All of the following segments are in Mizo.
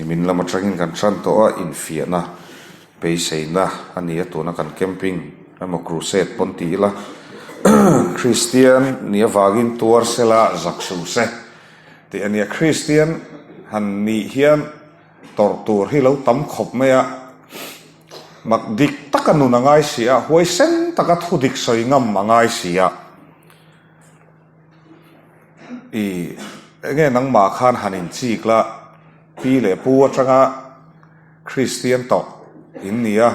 Nimin lam atangin kan tan tawh a, infiahna beiseina a ni a, tuna kan camping emaw crusade pawn ti ila Kristian nih avangin tuar sela zak suh se tih a ni a, Kristian han nih hian tawrh tur hi lo tam khawp mai a, mak dik taka nun a ngai si a, huaisen taka thu dik sawi ngam a ngai si a. I enge nangmah khan han inchik la, pi leh pu atanga Kristian tawh in ni a,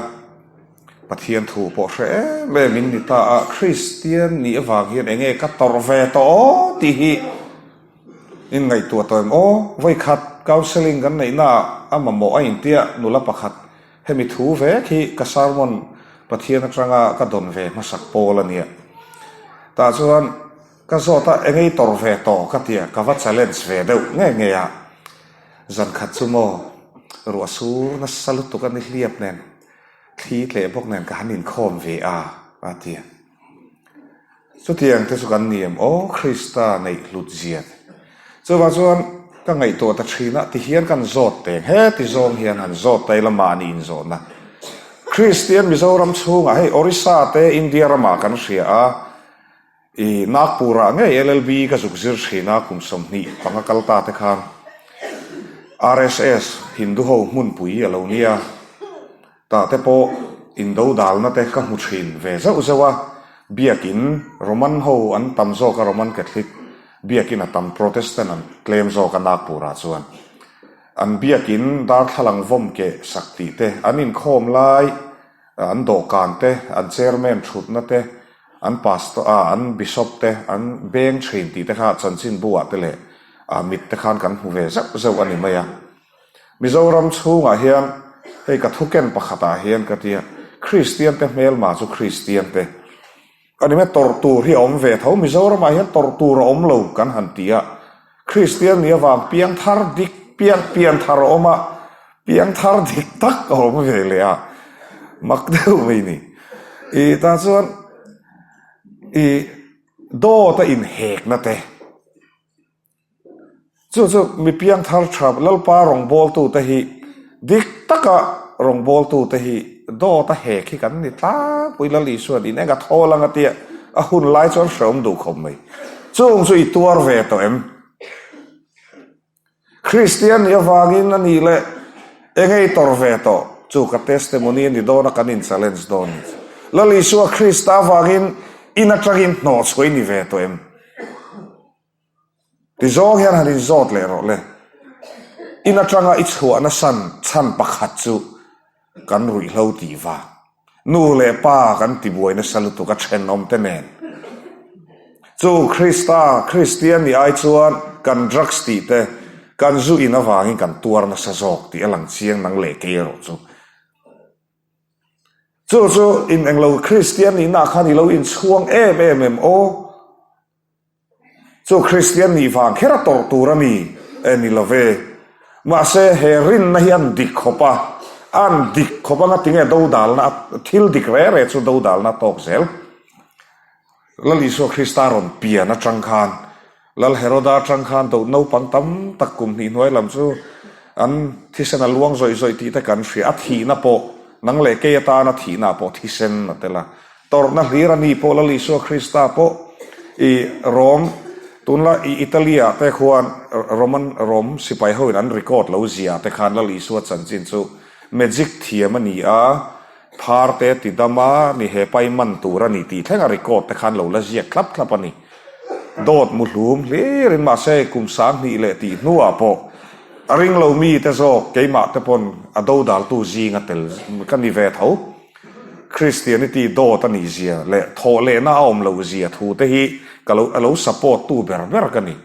Pathian thu pawh hre em em in ni ta a, Kristian nih avang hian enge ka tawrh ve tawh aw tih hi in ngaihtuah tawh em aw? Vawikhat counselling kan neihnaah a mamawh a intia nula pakhat Hemi thu vek hi ka sermon Pathian atanga ka dawn ve hmasak pawl a nia. Tah chuan ka zawt a, engei tawrh ve tawh ka tia, ka va challenge ve deuh nge nge a. Zan khat chu maw ruah sur nasa lutuk a ni hliap nen, thli tleh bawk nen ka han inkhawm ve a, a ti a. Chutiang te chu kan ni em aw Krista neih hlut zia te. Chuvang chuan ka ngaihtuah ta thin a, tihian kan zawt teng he ti zawng hian han zawt ta ila mahni inzawhna. Kristian Mizoram chhungah hei Orissa te India ramah kan hria a, i Nagpur ah ngei LLB ka zuk zir thin a kum 25 kal ta te khan RSS Hindu ho hmunpui a lo nia. Tah te pawh indo dalna te ka hmu thin ve zauh zauh a, biakin Roman ho an tam zawk a, Roman Catholic biakin a tam, Protestant an tlem zawk a Nagpur ah chuan an biakin darthlalang vawm keh sak tih te, an inkhawm lai an dawhkan te, an chairman thutna te, an pastor ah an bishop te an beng thin tih te kha chanchinbu ah te leh mit te khan kan hmu ve zauh zauh a ni mai a. Mizoram chhungah hian hei ka thuken pakhatah hian ka tia, Kristian te hmelma chu Kristian te a ni mai, tawrh tur hi a awm ve tho, Mizoramah hian tawrh tur a awm lo kan han ti a, Kristian nih avang piangthar dik piang pianthar a awm a, piangthar dik tak a awm ve leh a, mak deuh mai ni. I tah chuan i dawt a inhekna te. Chu chu mi piangthar tha Lalpa rawngbawltute hi dik taka rawngbawltute hi dawt a hek hi kan ni tlangpui Lal Isuan in eng a thawl ang a tia a hun lai chuan hreawm duh khawp mai. Chung chu i tuar ve tawh em? Kristian nih avangin a nih leh enge i tawrh ve tawh? Chu ka testimony a ni dawn a kan in challenge dawn a ni. Lal Isua Krista avangin in atangin hnawh chhuah i ni ve tawh em? Ti zawng hian han inzawt leh rawh le. In atanga i chhuahna san chhan pakhat chu kan ruihhlo tih vang. Nu leh pa kan tibuai nasa lutuk a thenawm te nen. Chu Krista, Kristian nih ai chuan kan drugs tih te, kan zu in avangin kan tuar nasa zawk tih a lang chiang nang leh kei erawh chu. Chu chu in englo Kristian nihna khan i lo inchhuang em em em aw. Chu Kristian nih vang kher a tawrh tur a ni e ni lo ve. Mahse he rinna hi an dik khawp a, an dik khawp anga tinge dodalna thil dik re re chu dodalna a tawk zel. Lal Isua Krista rawn pian atang khan Lal Heroda atang khan do naupang tam tak kum hnih hnuai lam chu an thisen a luang zawih zawih tih te kan hria. A thihna pawh nang leh kei atana thihna pawh thisen a tel a. Tawrhna hlir a ni pawh Lal Isua Krista pawh i Rom tunla i Italy ah te khuan Roman Rom sipai ho in an record lo zia te khan Lal Isua chanchin chu magic thiam a ni a, phar te ti dam a ni he pai man tur a ni tih thleng a record te khan lo la ziak thlap thlap a ni. Dawt muhlum hlir in mahse kum 2000 leh tih hnuah pawh a ring lo mi te zawk keimah te pawn a dodaltu zing a tel ka ni ve tho. Christianity dawt a nih zia leh thawh lehna a awm loh zia thu te hi ka lo a lo support tu ber ber ka ni.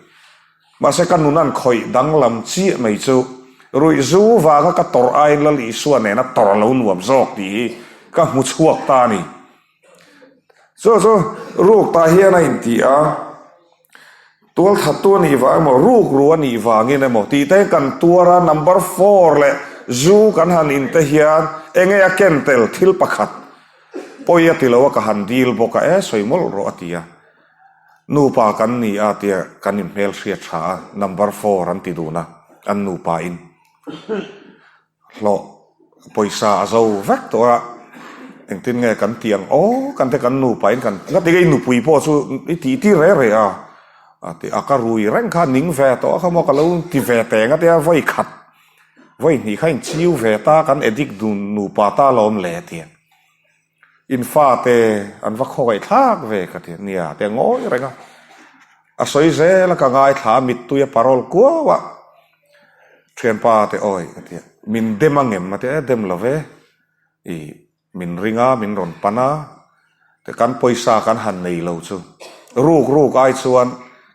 Mahse ka nun an khawih danglam chiah mai chu ruih zu vanga ka tawrh aiin Lal Isua nena tawrh a lo nuam zawk tih hi ka hmu chhuak ta a ni. Chu chu ruk tah hian a inti a. Tualthattu a nih vang emaw, rukru a nih vangin emaw tih te kan tuar a, number four leh zu kan han in te hian enge a ken tel thil pakhat pawi a ti lo a ka han dil bawk a, e sawi mawlh rawh a ti a, nupa kan ni a tia kan inhmelhriat tha a, number four an ti dun a, an nupa in. Hlawh pawisa a zo vek tawh a, engtin nge kan tih ang aw kan te kan nupa in kan ngati nge i nupui pawh chu i tih tir reh reh a, a ti a ka rui reng kha ning ve tawh a kha maw ka lo ti ve teng a tia vawi khat vawi hnih kha in chiu ve ta kan addict dun nupa ta alawm le a ti a. In fate an va khawngaih thlak ve ka ti nia te ngawi reng a, a sawi zel a ka ngaithla a mittui a parol kuau a, thianpa te awi ka ti a, min dem a ngem a ti a, dem lo ve, i min ring a min rawn pan a, te kan pawisa kan han nei lo chu ruk ruk ai chuan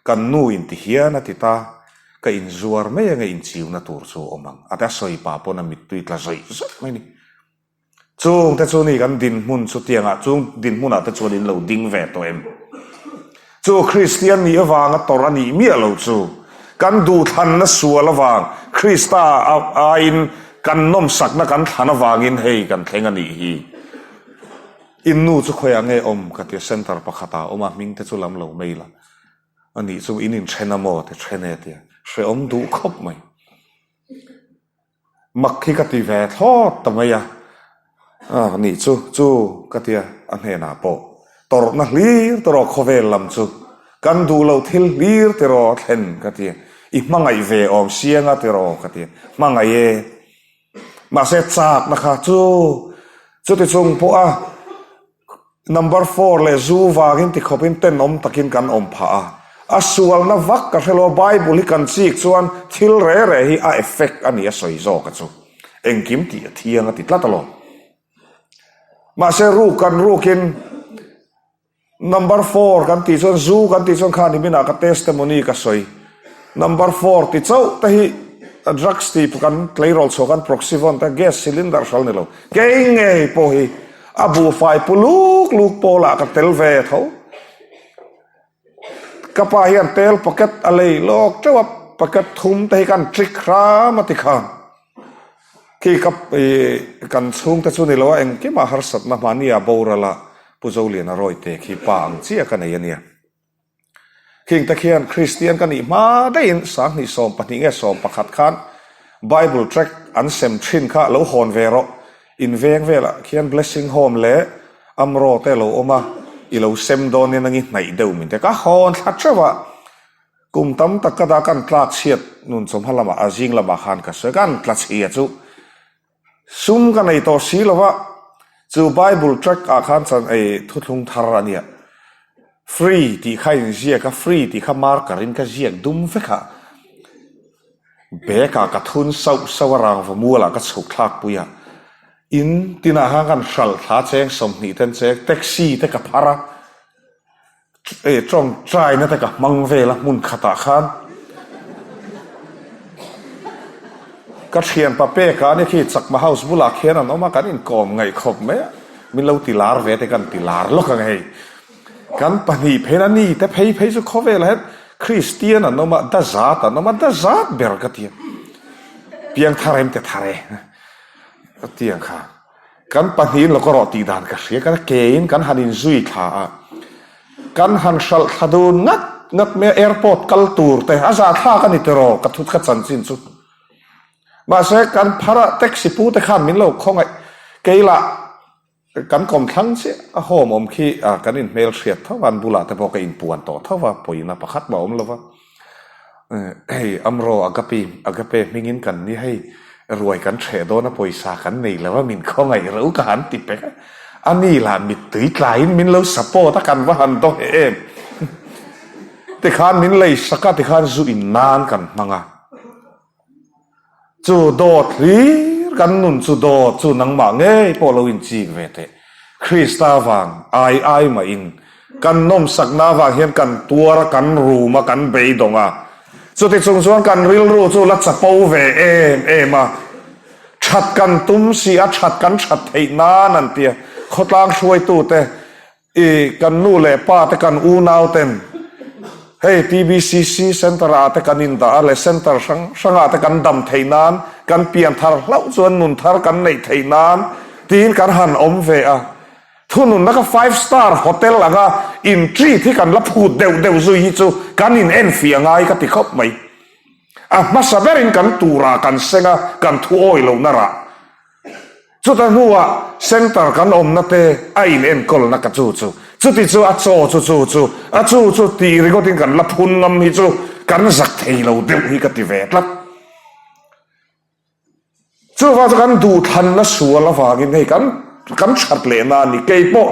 kan nu in ti hian a ti ta, ka inzuar mai ange inchiuna tur chu a awm ang a ti a, sawi pah pawn a mittui tla zawih zawih mai a ni. Chung te chu ni kan dinhmun chu tiangah chung dinhmunah te chuan in lo ding ve tawh em? Chu Kristian nih avanga tawrh a nih miah lo chu kan duhthlanna sual avang Krista aiin kan nawmsakna kan thlan avangin hei kan thleng a nih hi. In nu chu khawiah nge awm ka ti a, centre pakhatah a awm a, hming te chu lam lo mai la. A nih chu in inthen a maw ti then e tia hrehawm duh khawp mai. Mak hi ka ti ve thlawt ta mai a, a nih chu chu ka ti a, a hnenah pawh tawrhna hlir tawrh khawvel lam chu kan duh loh thil hlir tiraw a thlen ka ti a, i hmangaih ve awm sianga tiraw ka ti a, hmangaih e. Mahse chakna kha chu chuti chung pawha Number four leh zu vangin ti khawpin tenawm takin kan awm phah a. A sualna vak ka hre lo a, Bible hi kan chik chuan thil re re hi a effect a ni a sawi zawk a chu. Engkim tih a thiang a ti tlat alawm. Mahse ruk kan rukin number four kan tih chuan zu kan tih chuan khan i minah ka testimony ka sawi. Number four ti chauh te hi drugs tih kan tleirawl chhuah kan proxivon te gas cylinder hral ni lo. Kei ngei pawh hi a buhfai pu luk luk pawlah ka tel ve tho. Ka pa hian tel packet a lei lawk teuh a, packet thum te hi kan trick hram a ti khan. Khi ka ih kan chhungte chu ni lo a, engkimah harsatna mahnia boral a Pu Zoliana Rawite khi pa ang chiah ka nei a nia. Khing te khian Kristian ka nih hma daihin sanghnih 12 nge 11 khan Bible tract an sem thin kha lo hawn ve rawh. In veng velah khian Blessing Home leh Amro te lo awm a, i lo sem dawn nia nangi hnaih deuh min ti. Ka hawn thla teuh a, kum tam tak ka dah kan tlak chhiat nun chawhma lamah a zing lamah khan ka sawi kan tla chhia chu Sum ka nei tawh si lo va, chu Bible tract ah khan chan ei thuthlung thar a nia. Free tih kha in ziak a, free tih kha marker in ka ziak dum vek a. Bag ah ka thun sauh sauh a, rangva mual ah ka chhuk thlak pui a. In tinah khan kan hralh thla cheng 20 ten cheng taxi te ka phar a. Ei tawngtaina te ka hmang vel a hmun khatah khan ka thianpa peka ania khi Chakma House bulah khian an awm a, kan inkawm ngaih khawp mai a, min lo ti lar ve te kan ti lar lawk ang hei. Kan pahnih phei na ni te phei phei chu khawvelah hian Kristian an awm a, dazat an awm a, dazat ber ka ti a, piangthar em te thar e ka ti ang kha. Kan pahnihin lawk erawh tih dan ka hria, kan kein kan han inzui thla a, kan han hralh thla dun ngat ngat mai a, airport kal tur te a zahthlak a ni tiraw ka thut kha chanchin chu. Mahse kan phar a taxi pu te khan min lo khawngaih, kei lah kan kawmthlang chiah a home awm khi kan inhmel hriat tho a, an bulah te pawh ka inpuan tawh tho a, pawina pakhat mah a awm lo va. Hei Amro Agape Agape hmingin kan ni hei ruai kan hreh dawn a pawisa kan nei lo a min khawngaih reuh ka han ti pek a a ni lah mittui tlaiin min lo support a kan va han daw heh em tikhan min lei sak a tikhan zu in nan kan hmang a. Chu dawt hlir kan nun chu dawt chu nangmah ngei pawh lo inchik ve teh. Krista vang ai ai mahin kan nawmsakna vang hian kan tuar a, kan rum a, kan beidawng a. Chuti chung chuan kan rilru chu la chapo ve em em a. That kan tum si a, that kan that theih nan an ti a. Khawtlang hruaitute I kan nu leh pa te kan unau ten hei TBCC center ah te kan indah a leh center hrang hrang ah te kan dam theih nan kan pian thar hlauh chuan nun thar kan neih theih nan tiin kan han awm ve a. Thununna kha five star hotel anga in treat hi kan la phut deuh deuh zui hi chu kan in enfiah ngai ka ti khawp mai. A hmasa berin kan turah kan seng a, kan thu awi lohna rah. Chuta hnuah centre kan awmna te a in enkawlna ka chu chu, chuti chu a chaw chu chu chu, a chu chu tih ringawtin kan la phun ngam hi chu kan zak thei lo deuh hi ka ti ve tlat. Chuvang chu kan duhthlanna sual avangin hei kan kan that lehna a ni. Kei pawh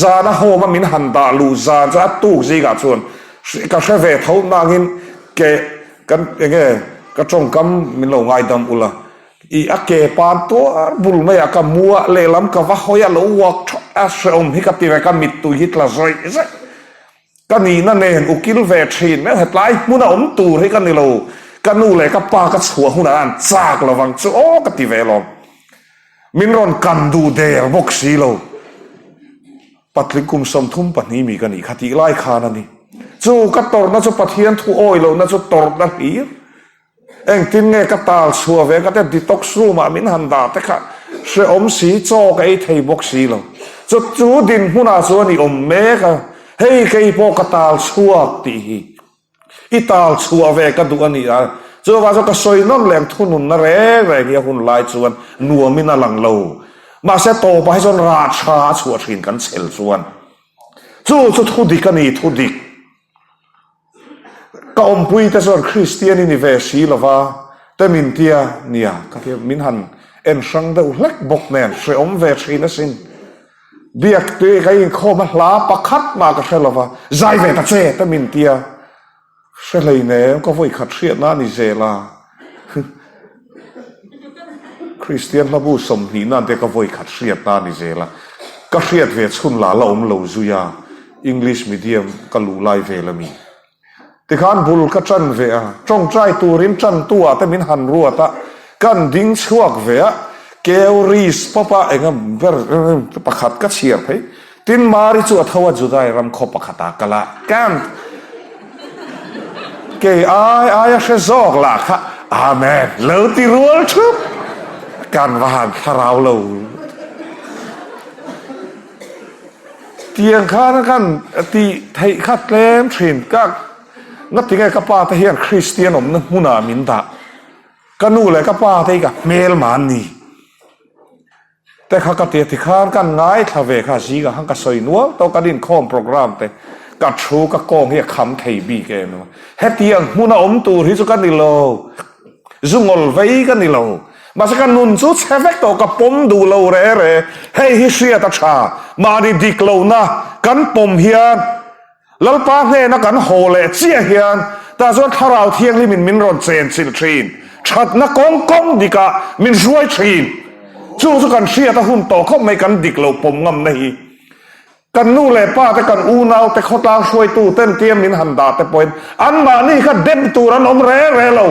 zana home a min han dah luh zan chu a tuk zingah chuan ka hre ve tho nangin ke kan enge ka tawngkam min lo ngaidam ula I a ke pan tuar bul mai ah ka mu a, lehlam ka va hawi a, lo uak that a, hrehawm hi ka ti ve, ka mittui hi tla zawih zawih. Ka nihna nen ukil ve thin mai, hetlai hmuna awm tur hi ka ni lo, ka nu leh ka pa ka chhuah hunah an chak lovang chu aw ka ti ve alawm. Min rawn kan duh der bawk si lo. Patling kum 32 mi ka nih kha tih lai khan a ni. Chu ka tawrhna chu Pathian thu awi lohna chu tawrhna hlir. Engtin nge ka tal chhuah ve ka tia detox room ah min han dah te kha hrehawm si chaw ka ei thei bawk si lo. Chu chu dinhmunah chuan i awm mek a, hei kei pawh ka tal chhuak tih hi i tal chhuah ve ka duh a ni a. Chuvang chuan ka sawi nawn leh ang thununna reng reng hi a hun lai chuan nuamin a lang lo. Mahse tawpah hi chuan rah tha a chhuah thin kan chhel chuan. Chu chu thudik a ni thudik. Ka awmpui te chuan Kristian i ni ve si lova te min tia nia ka ti a, min han en hrang deuh hlek bawk nen hrehawm ve thin asin. Biak te ka inkhawm a hla pakhat mah ka hre lova, zai ve ta che te min tia hre hleinem ka vawi khat hriatna a ni zel a. Kristian hlabu 20 na te ka vawi khat hriatna a ni zel a, ka hriat ve chhun lah la awm lo zui a, English medium ka luh lai vel a mi. Tikhan bul ka tan ve a, tawngtai turin tantu ah te min han ruat a, kan ding chhuak ve a, keu ris pawp a enga ber pakhat ka chhiar phei. Tin Mari chu a tho a Judai ram khaw pakhat ah kal a, camp kei ai ai a hre zawk lah kha Amen lo ti rual thup kan va han thlarau lo. Tiang khan a kan tih theih kha tlem thin ka ngatinge ka pa te hian Kristian awmna hmunah min dah ka nu leh ka pa te hi ka hmelma an ni te kha ka ti a tikhan kan ngaithla ve kha zingah khan ka sawi nual tawh kan inkhawm program te ka thu ka kawng hi a kham thei bik em em a hetiang hmuna awm tur hi chu ka ni lo. Zu ngawl vei ka ni lo. Mahse ka nun chu chhe vek tawh ka pawm duh lo re re. Hei hi hriat a tha. Mahni dik lohna kan pawm hian Lalpa hnena kan haw leh chiah hian tah chuan Thlarau Thianghlimin min rawn chenchilh thin. Thatna kawng kawng dikah min hruai thin. Chu chu kan hriat a hun tawh khawp mai kan dik lo pawm ngamna hi. Kan nu leh pa te, kan unau te, khawtlang hruaitu ten tia min han dah te pawhin anmahni kha dem tur an awm re re lo.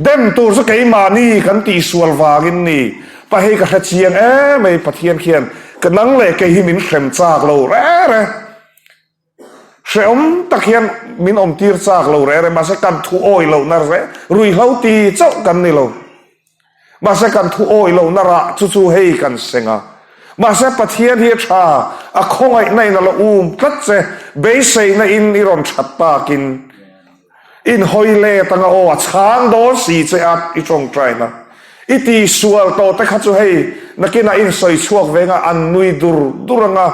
Dem tur chu keimahni kan tihsual vangin ni. Pa hei ka hre chiang em mai Pathian khian ka nang leh kei hi min hrem chak lo re re. Hrehawm tak hian min awmtir chak lo re re mahse kan thu awi lohna re ruihhlo ti chauh kan ni lo. Mahse kan thu awih lohna rah chu chu hei kan seng a. Mahse Pathian hi a tha, a khawngaihna in a la um tlat che, beiseina in i rawn that takin in hawi let anga aw a chhang dawn si che a i tawngtaina. I ti sual tawh te kha chu hei nakinah in sawi chhuak ve anga an nui dur dur anga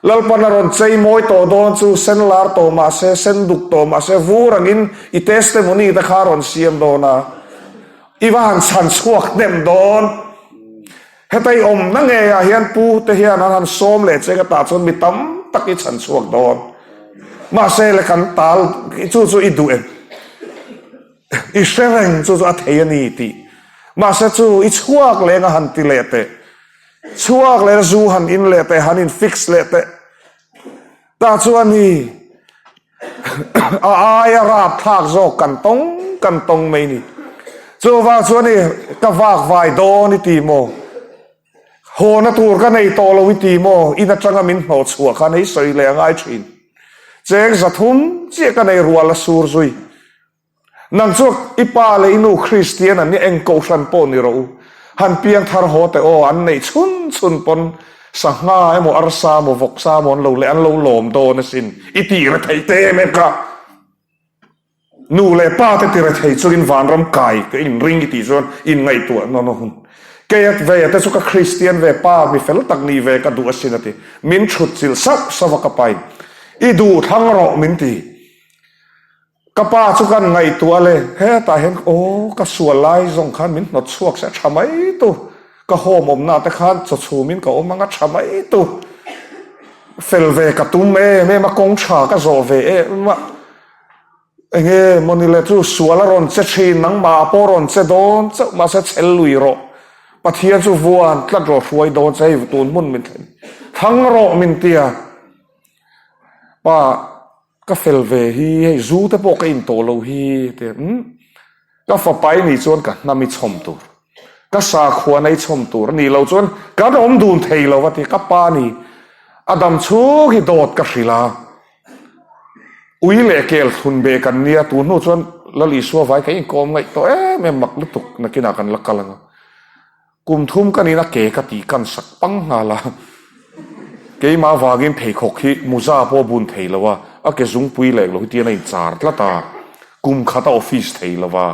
Lalpan a rawn chei mawi tawh dawn chu sen lar tawh mahse sen duk tawh mahse vur angin i testimony te kha a rawn siam dawn a. I va han chhan chhuak hnem dawn. Heta i awmna ngeiah hian pu te hian an han sawm leh che ka tah chuan mi tam tak i chhan chhuak dawn. Mahse le kan tal chu chu i duh em? I hre reng chu chu a thei a ni tih. Mahse chu i chhuak leng a han ti leh teh. Chhuak leh zu han in leh teh, han in fix leh teh. Tah chuan hi a aia rapthlak zawk kan tawng kan tawng mai ni. Chuvang chuan hi ka vak vai dawn i ti maw? Hawna tur ka nei tawh lo i ti maw? In atanga min hnawh chhuah khan hei sawi leh a ngai thin. Cheng 300 chiah ka nei rual a sur zui. Nang chu i pa leh i nu Kristian an ni eng kohhran pawh ni rawh u. Han piang thar haw teh aw, an neih chhun chhun pawn sangha emaw arsa emaw vawksa emaw an lo leh an lo lawm dawn asin i tih re theih te em em kha. Nu leh pa te tire thei chungin vanram kai ka inring i tih chuan inngaihtuah nawn a hun. Kei a ve te chu ka Kristian ve pa mi fel tak nih ve ka duh asin a ti. Min thut chilh sauh sauh a ka pain i duh thlang rawh min ti. Ka pa chu kan ngaihtuah le hetah hian aw ka sual lai zawng khan min hnawt chhuak se a tha mai tu. Ka home awmna te khan chaw chhumin ka awm ang a tha mai tu. Fel ve ka tum em em a kawng tha ka zawh ve em a. Enge mawni le chu sual a rawn che thin nangmah pawh rawn che dawn chauh mahse chhel lui rawh. Pathian chu vuan tlat rawh hruai dawn che hei tun hmun min thlen thlang rawh min tia. Pa ka fel ve hi hei zu te pawh ka in tawh lo hi a ti a umm ka fapa i nih chuan ka hnam i chhawm tur ka sakhuana i chhawm tur a nih loh chuan kan awm dun thei lo a ti ka pa ni a dam chhung hi dawt ka hrilh a. Ui leh kel thlun be kan nia, tun hnu chuan Lal Isua vai kan inkawm ngaih tawh em em mak lutuk nakinah kan la kal ang a. Kum thum ka nihna ke ka tih kan sak pang nghal a. Keimah avangin pheikhawk hi muza pawh a bun thei lo a, a ke zungpui leh lo hi tian a inchar tlat a, kum khat a office thei lo a.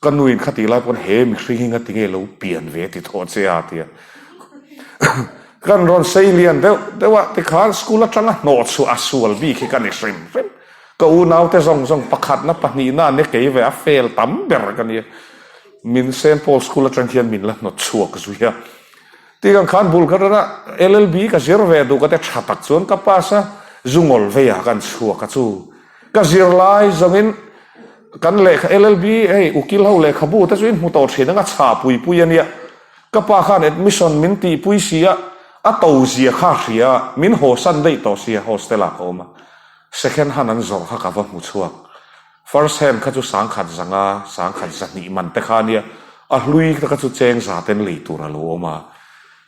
Ka nuin kha tih lai pawn he mihring hi nga tinge lo pian ve ti thaw che a tia. Kan rawn sei lian deuh deuh a tikhan school atanga hnawh chhuah a sual bik hi ka ni hrim hrim. Ka unaute zawng zawng pakhatna pahnihna an ni kei ve a fail tam ber ka nia. Min Saint Paul school atang hian min la hnawt chhuak zui a. Tikhan khan bul ka run a LLB ka zir ve duh ka tia tha tak chuan ka pass a zungawl veiah kan chhuak a chu. Ka zir lai zawngin Kan lehkha LLB hei ukil ho lehkhabu te chu in hmu tawh thin anga chhah pui pui a nia. Ka pa khan admission min tih pui si a, a to zia kha a hria a, min haw san daih tawh sia hostel ah ka awm a. Second hand an zawrh kha ka va hmu chhuak. First hand kha chu sangkhat zanga, sangkhat zahnih man te kha a nia, a hlui te kha chu cheng za ten lei tur a lo awm a.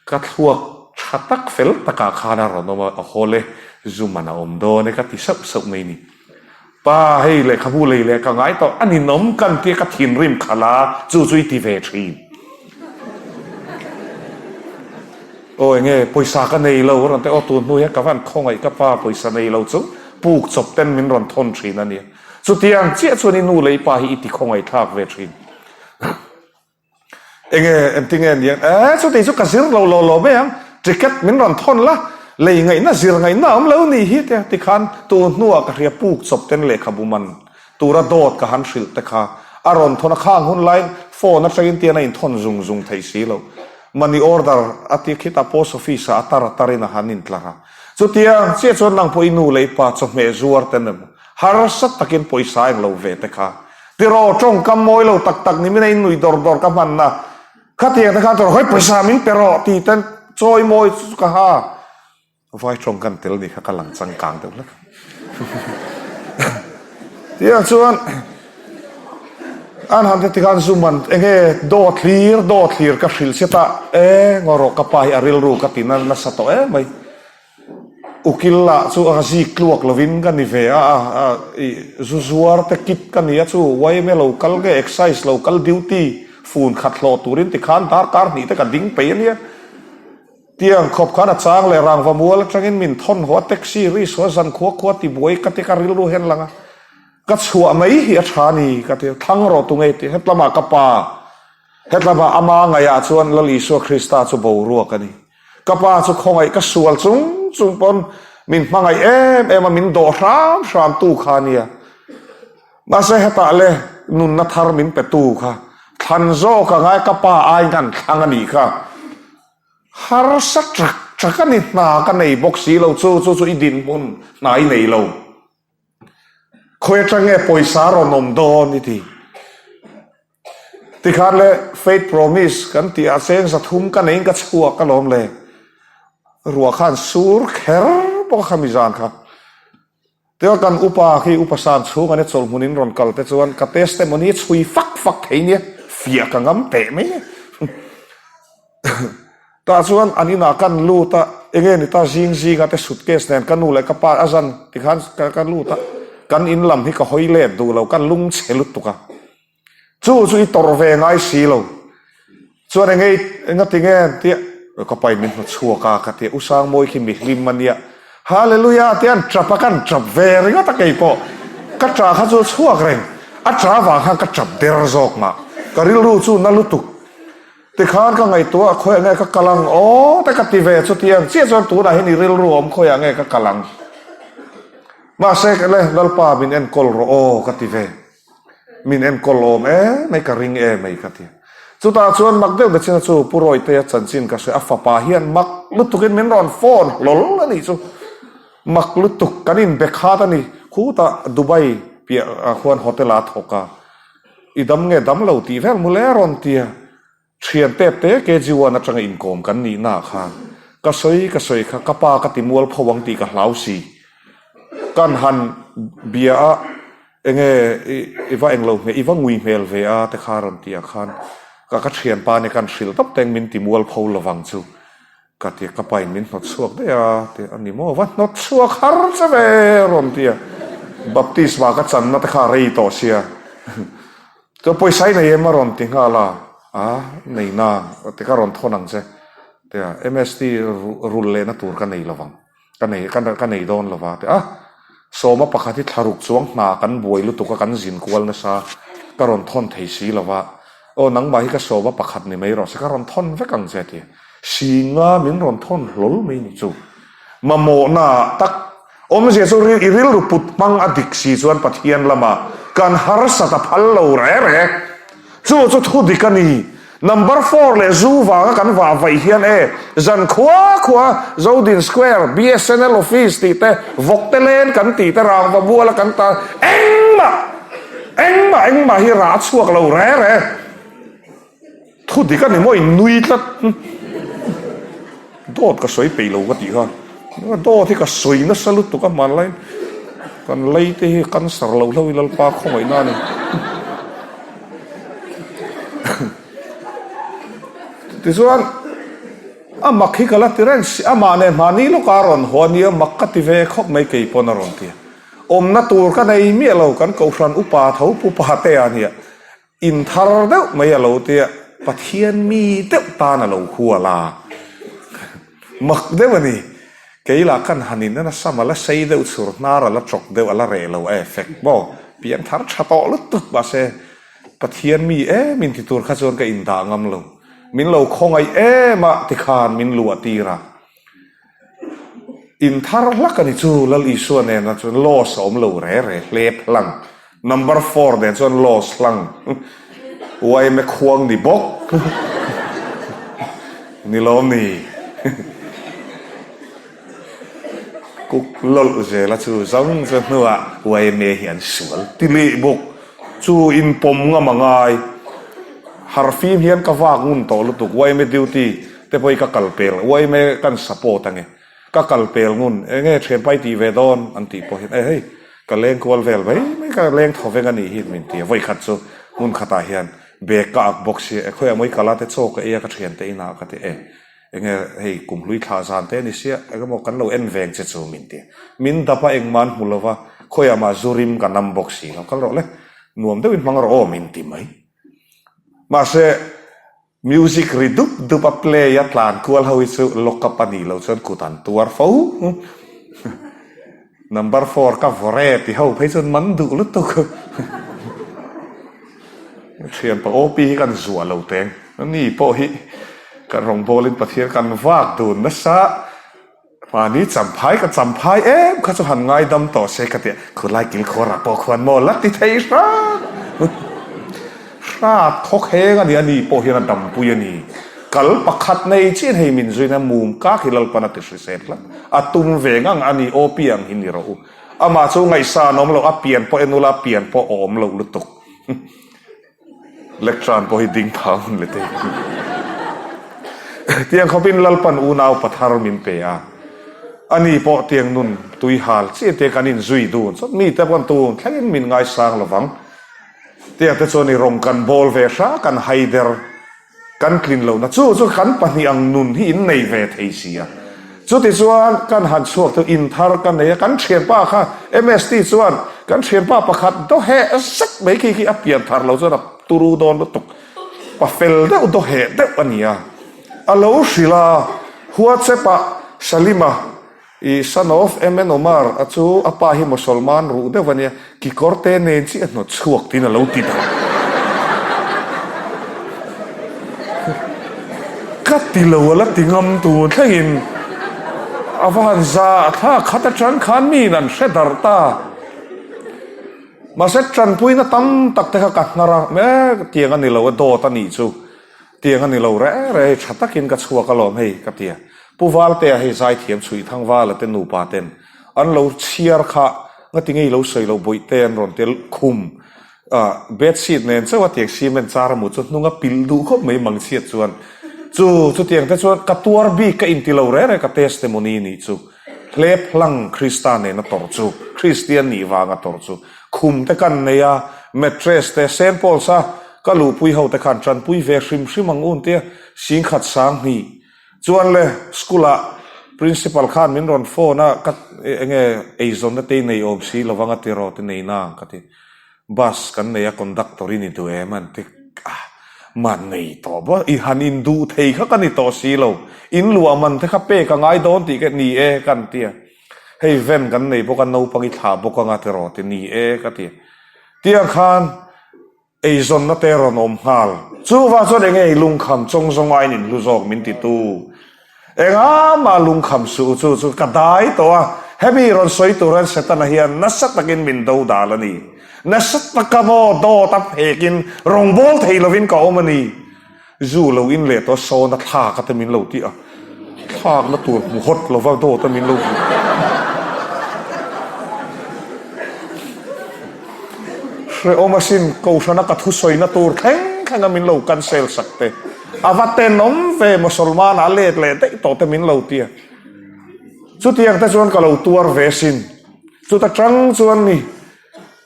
Ka thluak tha tak fel takah khan a rawn awm a, a haw le, zu man a awm dawn e ka ti sauh sauh mai ni. Pa, hei lehkhabu lei leh ka ngai tawh, a ninawm kan tia ka thinrim khalh a, chu chu i ti ve thin. Aw enge pawisa ka nei lo a rawn ti, aw tun hnu hian ka van khawngaih ka pa pawisa nei lo chu puk chawp ten min rawn thawn thin a nia. Chutiang chiah chuan i nu leh i pa hi i ti khawngaih thlak ve thin. Enge engtinge ni ang? Eh chutih chu ka zir lo lo lo mai ang, ticket min rawn thawn la, lei ngaihna zir ngaihna a awm lo ni hi te tikhan tun hnuah ka hria puk chawp ten lehkhabu man tura dawt ka han hrilh te kha a rawn thawn a, khang hun laiin phone atangin tian a inthawn zung zung theih si lo, money order a ti khitah post office ah a tar a tarin a han intlar a, chutiang chiah chuan nang pawh i nu leh i pa chawhmeh zuar ten emaw harsa takin pawisa eng lo ve te kha Tiraw, tawngkam mawi lo tak tak ni min a innui dawr dawr ka hman a, khatiang te khan tawrh hawi pawisa min pe rawh ti ten chawi mawi chu ka ha. Vai tawng kan tel ni kha ka lang changkang deuh hlek. Tiang chuan an han te tikhan zu man enge dawt hlir dawt hlir ka hrilh chhiat a, e ngaw rawh ka pa hi a rilru ka ti nasa tawh em mai. Ukil lah chu a zik tluak lovin ka ni ve a, i zu zuar te kit ka ni a chu yma lo kal nge excise lo kal duty fun khat hlawh turin tikhan darkar hnih te ka ding peih a nia. Tiang khawp khan a chang leh rangva mual atangin min thawn haw a taxi risk haw zan khua khua tibuai ka ti ka rilru hian lang a, ka chhuah mai hi a tha ni ka ti thlang rawh tu ngei ti hetlamah ka pa hetlamah ama ngaihah chuan Lal Isua Krista chu boruak a ni. Ka pa chu khawngaih ka sual chung chung pawn min hmangaih em em a, min dawh hram hram tu kha a nia. Mahse hetah le nunna thar min pe tu kha thlan zawk a ngai ka pa ai ngan thlang a nih kha. Harsa ṭak ṭak a ni hna ka nei bawk si lo chu chu chu i dinhmun hna i nei lo. Khawi aṭang nge pawisa rawn awm dawn i ti. Tikhan le Faith Promise kan tih ah cheng zathum ka neiin ka chhuak alawm le. Ruah khan sur kher bawk a khami zan kha. Tia kan upa khi upa san chhung an e chawlhmun in rawn kal te chuan ka testimony chhui fak fak thei nia fiah ka ngam teh mai e. Tah chuan an inah kan lut a, enge ni ta zing zinga te suitcase nen ka nu leh ka pa a zan tikhan ka lut a, kan in lam hi ka hawi let duh lo, kan lungchhe lutuk a. Chu chu i tawrh ve ngai si lo. Chuan enge enga ti nge an tia, ka pain min hmu chhuak a ka tia, U Sangmawi khi mi hlim a nia, Hallelujah tia an tap a, kan tap ve ringawt a keipawh ka tah kha chu a chhuak reng. A ṭa vang khan ka ṭap der zawk mah. Ka rilru chu na lutuk. Tikhan ka ngaihtuah a khawiah nge ka kal ang aw te ka ti ve chutiang chiah chuan tunah hian i rilru awm khawiah nge ka kal ang. Mahse le Lalpa min enkawl rawh aw ka ti ve. Min enkawl awm em mai ka ring em mai ka ti. Chutah chuan mak deuh nachina chu Pu Rawihtea chanchin ka hria a fapa hian mak lutukin min rawn phone hlawl a nih chu. Mak lutuk kan inbe khat a ni. Khutah Dubai piah khuan hotel ah a thawk a. I dam nge dam lo tih vel mule a rawn ti a. Thian tep te KG one atanga inkawm kan nihna ah khan ka sawi ka sawi kha ka pa ka ti mual pho ang tih ka hlau si. Kan han bia a enge i va englo hmel i va ngui hmel ve a te kha a rawn ti ah khan ka ka thianpa nia kan hrilh tawp teng min ti mual pho lovang chu. Ka ti a, ka pain min hnawt chhuak daih a, ti a ni maw? Va hnawt chhuak har che ve a rawn ti a, baptisma ka channa te kha a rei tawh sia, chuan pawisa i nei em a rawn ti nghal a, a nei na ti ka rawn thawn ang che, ti a, MST rul lehna tur ka nei lovang. Ka nei ka ka nei dawn lova ti a, sawma pakhat hi thlaruk chuang hna kan buai lutuk a kan zin kual nasa ka rawn thawn thei si lova, aw nangmah hi ka sawma pakhat ni mai rawh se ka rawn thawn vek ang che ti singa min rawn thawn hlawl mai ni chu mamawhna ah tak awmzia chu i rilru put hmang a dik si chuan Pathian lamah kan harsat a phal lo reh reh. Chu chu thu dik a ni. Number four leh zu vanga kan vah vaih hian e, zan khua khua Zodin Square, BSNL office tih te, vawk te len kan tih te, rangva buala kan ta, engmah, engmah, engmah hi rah a chhuak lo re re. Thu dik a ni maw in nui tlat. Dawt ka sawi peih lo ka tih kha. Dawt hi ka sawi nasa lutuk a hmanlaiin kan lei te hi cancer lo hlauh i Lalpa khawngaihna a ni. Tichuan a mak hi ka la ti reng si, amah leh mahni lawka a rawn haw a nia mak ka ti ve khawp mai kei pawn a rawn ti a. Awmna tur ka nei miah lo kan kohhran upa tho pupa te a nia. In thar deuh mai a lo tia, Pathian mi deuh tan a lo hual a. Mak deuh a ni. Kei lah kan han in nasa a la sei deuh chhur hnar a la chawk deuh a la reh lo a effect maw? Piang thar tha tawh lutuk mahse Pathian mi em in ti tur kha chuan ka indah ngam lo. Min lo khawngaih em a tikhan min luah tir a. In thar hlak a ni chu Lal Isua nena chuan loss a awm lo re re hlep hlang. Number four nen chuan loss hlang. Yma khuang ni bawk. Ni lawm ni. Kuk lawlh zela chu zawng chu hnuah yma hi an sual ti leh bawk. Chu inpawm ngam a ngai. Harfim hian ka vak ngun tawh lutuk yma duty te pawh hi ka kal pel yma kan support ange ka kal pel ngun enge thianpa i tih ve dawn an tih pawh hian e hei ka leng kual vel mai mai ka leng thaw veng anih hi min ti a vawi khat chu hmun khatah hian bag ka ak bawk sia e khawiah mawi kala te chaw ka ei a ka thiante inah ka ti e enge hei kumhlui thlah zan te ani sia engemaw kan lo en veng che chu min ti min dap a engmah an hmu lova khawiah mah zu rim ka nam bawk si lo kal rawh le nuam deuhin hmang rawh aw min ti mai mahse Music ri dup dup a play a tlan kual ho hi chu lock up a nih loh chuan kut an tuar fo. Number four ka vawre ti ho phei chuan man duh lutuk. Thianpa OP hi kan zuah lo teng. Ani pawh hi kan rawngbawlin Pathian kan vak dun nasa. Mahni champhai ka champhai em kha chu han ngaidam tawh se ka ti a, khulai kilkhawrah pawh khuan maw la ti thei hrat hrat khawk heng a ni, ani pawh hian a dampui a ni. Kal pakhat nei chian hei min zuina mum kak hi Lalpan a ti hrisel tlat, a tum ve ngang a ni, aw piang hi ni rawh u. Amah chu ngaihsan awm loh, a pian pawh en ula a pian pawh a awm loh lutuk. Lectran pawh hi ding phah hun leh thei. Tiang khawpin Lalpan unau pathar min pe a, ani pawh tiang nun tui hal chiah te kan inzui dun chuan mite pawn tun thlengin min ngaisang lovang. Tiang te chuan i rawng kan bawl ve hra kan haider. Kan tlin lohna chu chu kan pahnih ang nun hi in nei ve thei si a. Chutichuan kan han chhuak chu in thar ka nei a, kan thianpa kha MST chuan kan thianpa pakhat dawheh zet mai khi khi a pian thar lo chuan a turu dawn lutuk, pa fel deuh dawheh deuh a ni a. A lo hrilh a, WhatsApp ah Salima. I son of MN Omar a chu a pa hi Mosolman ruh deuh a nia, kikawr te nen chiah a hnawt chhuak tiin a lo ti dah. Ka ti lo a la ti ngam tur thlengin a va han za a thla khat atang khan miin an hre darh ta. Mahse tanpuina tam tak te kha ka hnar a, mek tiang a ni lo a dawt a nih chu. Tiang a ni lo reh reh hei tha takin ka chhuak alawm hei ka ti a. Pu Valtea hei zaithiam chhuih Thangvala te nupa ten an lo chhiar kha ngati ngei lo sawi lo bawihte an rawn tel khum ah bed sheet nen chauh a tiang cement char a mu chu hnung a pilh duh khawp mai mang chhiat chuan chu chutiang te chuan ka tuar bik ka inti lo reh reh ka testimony nih chu hlep hlang Krista nen a tawrh chu Kristian nih vang a tawrh chu khum te kan nei a mattress te Saint Paul's a Ka luhpui ho te khan tanpui ve hrim hrim ang un tia singkhat sang hnih chuan le school ah principal khan min rawn phone a ka enge eizawnna te i nei awm si lovang a tiraw te nei na ang ka ti bus kan nei a conductor i ni duh em an ti a man nei tawh bawk i han in duh thei kha ka ni tawh si lo in luah man te kha pek a ngai dawn tih ka ni e ka an tia hei van kan nei bawk a naupang i thlah bawk anga tiraw te ni e ka ti tiang khan Eizawnna te rawn awm nghal. Chuvang chuan enge i lungkham chawng zawng aiin in hlu zawk min ti tu. Enga mah lungkham suh u chu chu ka dai tawh a, hemi rawn sawi tur hian Setana hian nasa takin min do dal a ni. Nasa taka maw dawt a phekin rawngbâwl thei lovin ka awm a ni. Zu lo in leh tawh sawn a thlak a te min lo tih a, thlakna tur hmu hawt lova dawt a min lo hmu. Hrehawm asin Kohhrana ka thusawina tur thleng thleng a min lo cancel sak te, a va tenawm ve Mosolman ah let leh daih tawh te min lo ti a. Chutiang te chuan ka lo tuar ve asin. Chuta tang chuan ni.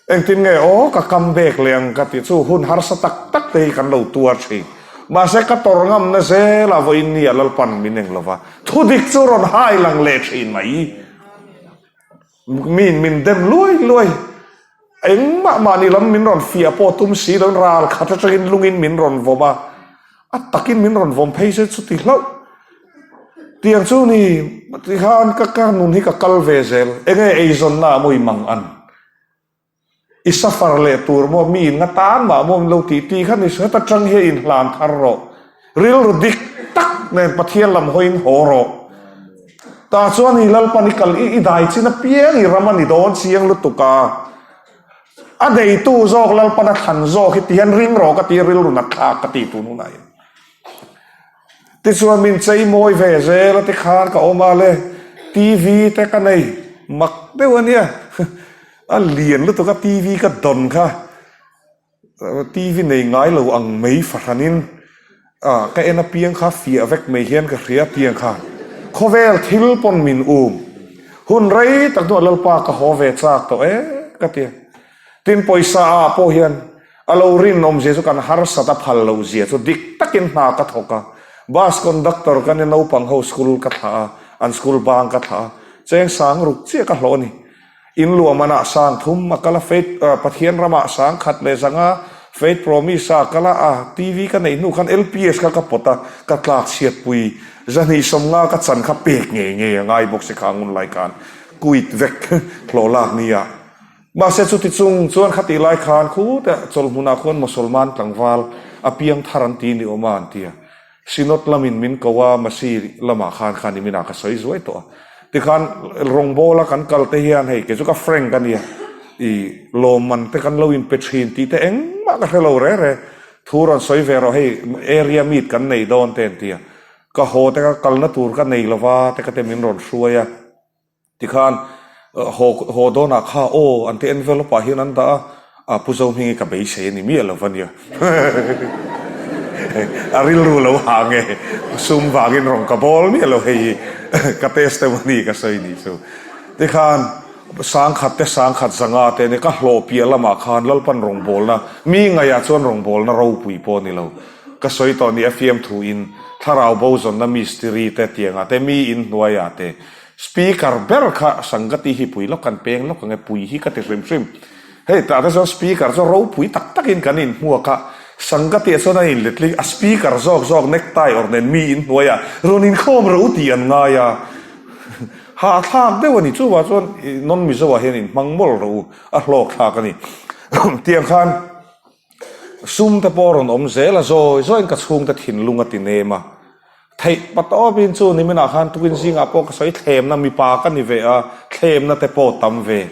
Engtin nge aw ka come back leh ang ka ti chu hun harsa tak tak te hi kan lo tuar thin. Mahse ka tawrh ngamna zela vawiin ni a Lalpan min eng lova thudik chu rawn hai lang leh thin mai. Miin min dem luai luai. Engmah mahni lam min rawn fiah pawh tum si loin ral khat atangin lungin min rawn vawm a. A takin min rawn vawm phei se chuti hlauh. Tiang chu ni tikhan ka ka nun hi ka kal ve zel. Enge eizawnna ah maw i mang an? I suffer leh tur maw mi in nga tan mah maw min lo tih tih kha ni hret atang hian in hlan thar rawh. Rilru dik tak nen Pathian lam hawiin haw rawh. Tah chuan i Lalpan i kal i i dai chin apiang i ram a ni dawn chiang lutuk a. A neitu zawk Lalpan a thlan zawk hi tihian ring rawh ka ti rilru nat thlak ka ti tun hunah hian. Tichuan min chei mawi ve zel a tikhan ka awm a le TV te ka nei mak deuh a nia a lian lutuk a TV ka dawn kha TV nei ngai lo ang mai fahranin ah ka en apiang kha fiah vek mai hian ka hria tiang kha khawvel thil pawn min um hun rei tak hnuah Lalpa ka haw ve chak tawh e ka ti a tin pawisa ah pawh hian a lo rinawm zia chu kan harsat a phal loh zia chu dik takin hna ka thawk a bus conductor ka nia naupang ho school ka thlah a an school bang ka thlah a cheng sang ruk chiah ka hlawh a ni. In luah manah sang thum a kal a, Faith Pathian ramah sang khat leh zanga Faith Promise a kal a, a TV ka neih hnu khan LPS kha ka pawt a, ka tlak chhiat pui. Zahnih sawmnga ka chan kha pek ngei ngei a ngai bawk si kha ngun lai khan quit vek hlawh lak ni a. Mahse chuti chung chuan khatih lai khan khutah chawlhmunah khuan Mosolman tlangval a piang thar an ti ni awm a an ti a. Synod lamin min ko a, Masi lamah khan khan i minah ka sawi zuai tawh a. Tikhan rawngbawla kan kal te hian hei kei chu ka frank a nia, i lawmman te kan lo inpe thin tih te engmah ka hre lo re re. Thu rawn sawi ve rawh hei area meet kan nei dawn te an ti a. Ka haw te ka kalna tur ka nei lova te ka te min rawn hruai a. Tikhan haw haw dawnah kha aw an ti envelope ah hian an dah a, a Pu Zohmingi ka beisei a ni miah lo va nia. A rilru lo ha nge sum vangin rawn ka bawl miah lo hei hi ka testimony ka sawi nih chu. Tikhan sangkhat te sangkhat zanga te ania ka hlawh piah lamah khan Lalpan rawngbawlna mi ngaihah chuan rawngbawlna ropui pawh a ni lo. Ka sawi tawh ni a fiamthu in thlarau bo zawnna mistiri te tiangah te mi inhnuaiah te Speaker ber kha Sangati hi pui lawk kan peng lawk ang e, pui hi ka ti hrim hrim. Hei tah te chuan speaker chu ropui tak takin kan inhmuak a, Sangati ah chuan a inletling a speaker zawk zawk necktie awrh nen mi inhnuaiah rawn inkhawm ro tih an ngai a. Hahthlak deuh a ni. Chuvah chuan non Mizo ah hian in hmang mawlh rawh u, a hlawk thlak a ni. Tiang khan sum te pawh a rawn awm zel a, zawi zawiin ka chhungte thinlung a ti nem a. Theih patawpin chu niminah khan tukin zingah pawh ka sawi thlemna mipa ka ni ve a, thlemna te pawh tam ve.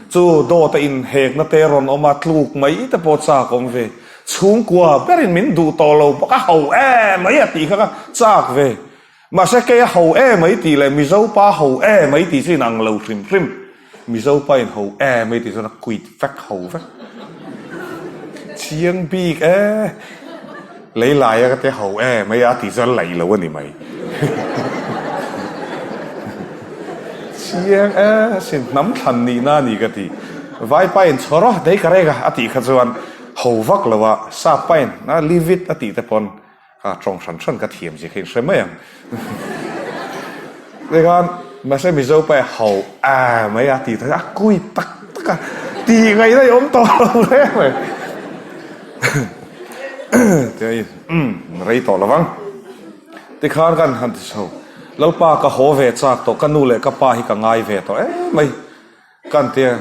Chu dawta inhekna te rawn awm a, tluk mai te pawh chak awm ve. Chhungkua berin min duh tawh lo bawk a, ho em mai a tih kha ka chak ve. Mahse kei a ho e mai tih leh Mizo pa ho e mai tih chu inang lo hrim hrim. Mizo pa in ho e mai tih chuan a quit vek ho vek. Chiang bik e. Lei lai a ka tia ho e mai a tih chuan laih lo a ni mai. Chiang e sin hnam thlan nihna a ni ka ti. Vai pa in chhawr a dei ka rek a a tih kha chuan ho vak lo a, sap pa in a leave it a tih te pawn Ka tawng hran hran ka thiam zia kha in hre mai ang. Tikhan mahse Mizo pa ho a mai a tih a kui tak tak a tih ngaihna i awm tawh lo reng mai. Tia umm rei tawh lovang. Tikhan kan han ti chho Lalpa ka haw ve chak tawh ka nu leh ka pa hi ka ngai ve tawh em mai. Kan tia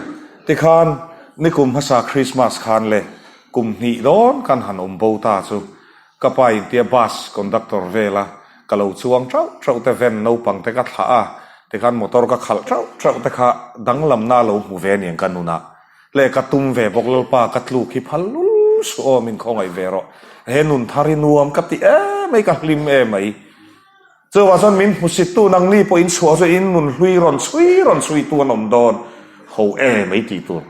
tikhan nikum hmasa Christmas khan le kum hnih dawn kan han awm bo ta chu ka pa in tia bus conductor vela ka lo chuang tauh tauh te van naupang te ka thlah a tikhan motor ka khalh tauh tauh te kha danglamna a lo hmu ve aniang ka nunah le ka tum ve bawk Lalpa ka tluk hi phal lul suh aw min khawngaih ve rawh he nun thar hi nuam ka ti em mai ka hlim em mai. Chuvah chuan min hmusittu nangni pawh in chhuah chu in nun hlui rawn chhui rawn chhuitu an awm dawn ho e mai tih tur.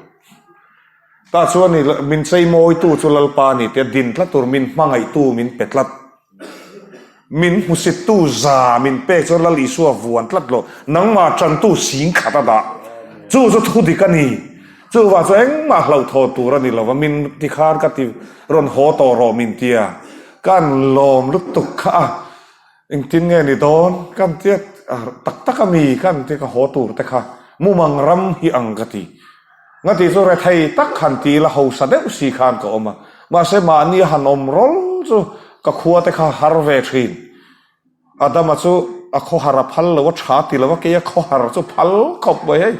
Tah chuan i min cheimawitu chu Lalpa ni tia din tlat tur min hmangaihtu min pe tlat. Min hmusittu za min pek chuan Lal Isua vuan tlat lo nangmah tantu sing khat a dah. Chu chu thu dik a ni. Chuvah chu engmah hlauhthaw tur a ni lo va min tikhan ka ti rawn haw tawh rawh min tia kan lawm lutuk kha a. Engtin nge ni dawn? Kan tia tak tak a mi kan tia ka haw tur te kha mumang ram hi ang ka ti. Ngati chu rethei tak han ti ila hausa deuh si khan ka awm a, mahse mahni a han awm rawl chu ka khua te kha har ve thin. Adama chu a khawhar a phal lo a, tha ti lo a, kei a khawhar chu phal khawp mai hei,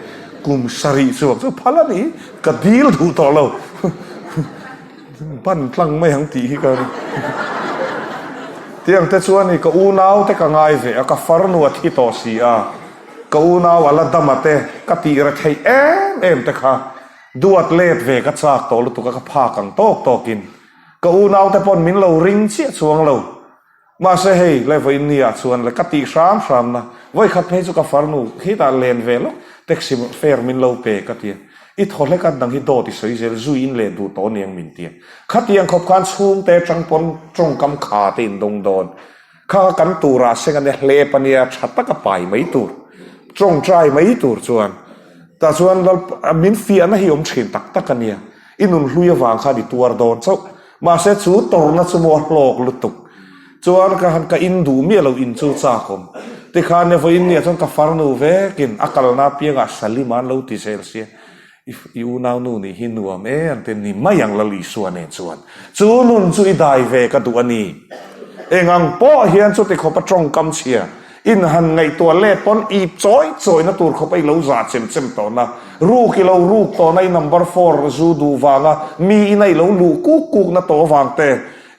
kum sarih chuang chu phal a ni, ka dil duh tawh lo. Ban tlang mai ang tih hi ka Tiang te chuan i ka unau te ka ngai ve a, ka farnu a thi tawh si a, ka unau a la dam a te ka tih re theih em em te kha duat let ve ka chak tawh lutuk a, ka phak ang tawk tawk in ka unau te pawn min lo ring chiah chuang lo. Mahse hei, le vawiin ni ah chuan le ka tih hram hram na, vawi khat phei chu ka farnu khitah len ve lawk, taxi fare min lo pe ka ti a, i thaw hlek a dang hi dawt i sawi zel zui in leh duh tawh aniang min ti a, khatiang khawp khan chhungte atang pawn tawngkam kha te in dawng dawn, kha kha kan turah seng ania hlep ania tha taka pai mai tur, tawngtai mai tur chuan tah chuan lal min fiahna hi awm thin tak tak ania, i nun hlui avang khan i tuar dawn chauh. Mahse chu tawrhna chu maw a hlawk lutuk. Chuan ka han ka in duh miah lo in chu chak awm. Tikhan nia vawiin nia chuan ka farnu vekin a kalna apiangah Salim an lo ti zel sia. I i unau nu nih hi nuam e an ti ni mai ang Lal Isua nen chuan. Chu nun chu i dai ve ka duh a ni. Eng ang pawh hian chuti khawpa tawngkam chhia In han ngaihtuah let pawn i chawi chawina tur khawp a i lo zah chem chem tawhna, ruk i lo ruk tawhna i number four zu duh vanga mi ina i lo luh kuk kukna tawh avang te